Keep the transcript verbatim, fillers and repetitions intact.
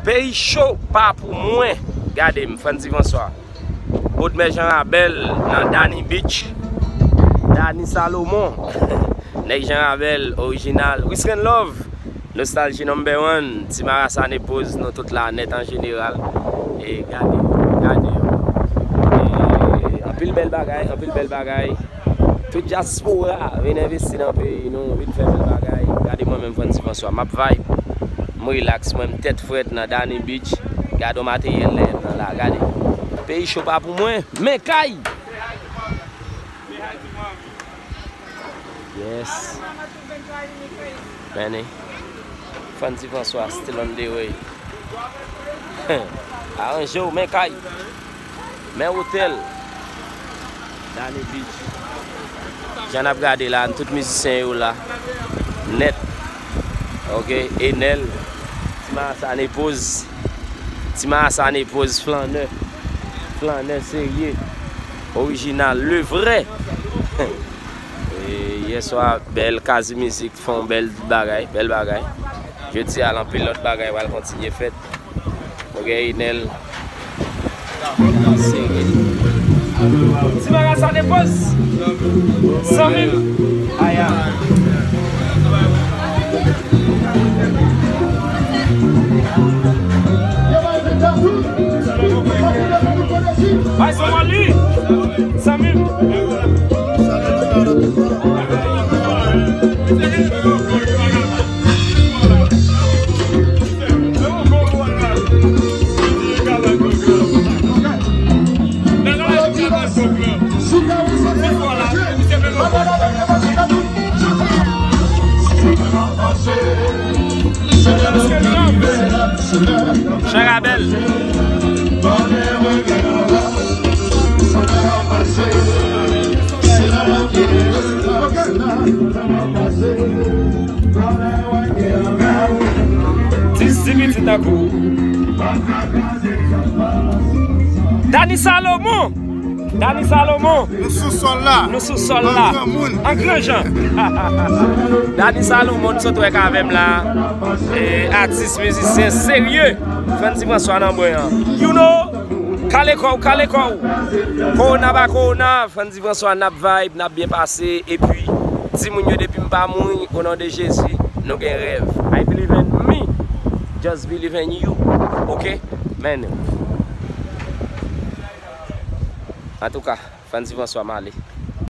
Peyi cho pa pou mwen. Gade m, Frandy François. Bodmè Jan Rabèl nan Dani Beach. Dani Salomon. Nèg Jan Rabèl, orijinal. Wisren Love. Nostalgie number one. Ti Marasa Nepoz, nou tout la nèt an jeneral. E gade, gade yo. E anpil bèl bagay, anpil bèl bagay. Tout dyaspora vin envesti nan peyi nou, vin fè bèl bagay. Gade mwen menm Frandy François, m ap vibe. M relax, mwen m tèt frèt nan Dani Beach. Gade yon materyèl lè nan la, gade. Peyi cho pa pou mwen, men kay! Yes. Meni. Frandy François, still on the way. Aranje w, men kay. Men otèl. Dani Beach. Jan n ap gade la, tout mizisyen yo la. Nèt. Ok, Enel. Ti Marasa Nepoz. Ti Marasa Nepoz, flannè. Flannè serye. Orijinal, le vrè. E yèswa, bèl Kazi Mizik fè yon bèl bagay, bèl bagay. Jodi a, anpil lòt bagay pral kontinye fèt. Ok, Enel. Serye. Ti Marasa Nepoz. Zanmi m. Aya. Bay son moli. Zanmi m. Jan Rabèl. Dis, dis pitit tankou. Dani Salomon. Dani Salomon. Nou sou sòl la. Nou sou sòl la. An granmoun. An granjan. Dani Salomon, sot wè k avè m la. E, atis, mizisyen serye. Frandy François nan bwen an. You know. Kale kò w, kale kò w. Kowona pa kowona, Frandy François, n ap vibe, n ap byen pase. Epi, di moun yo depi m pa mouri, o non de Jezi, nou gen rèv. I believe in me, just believe in you. Ok? Men. Antouka, Frandy François, m ale.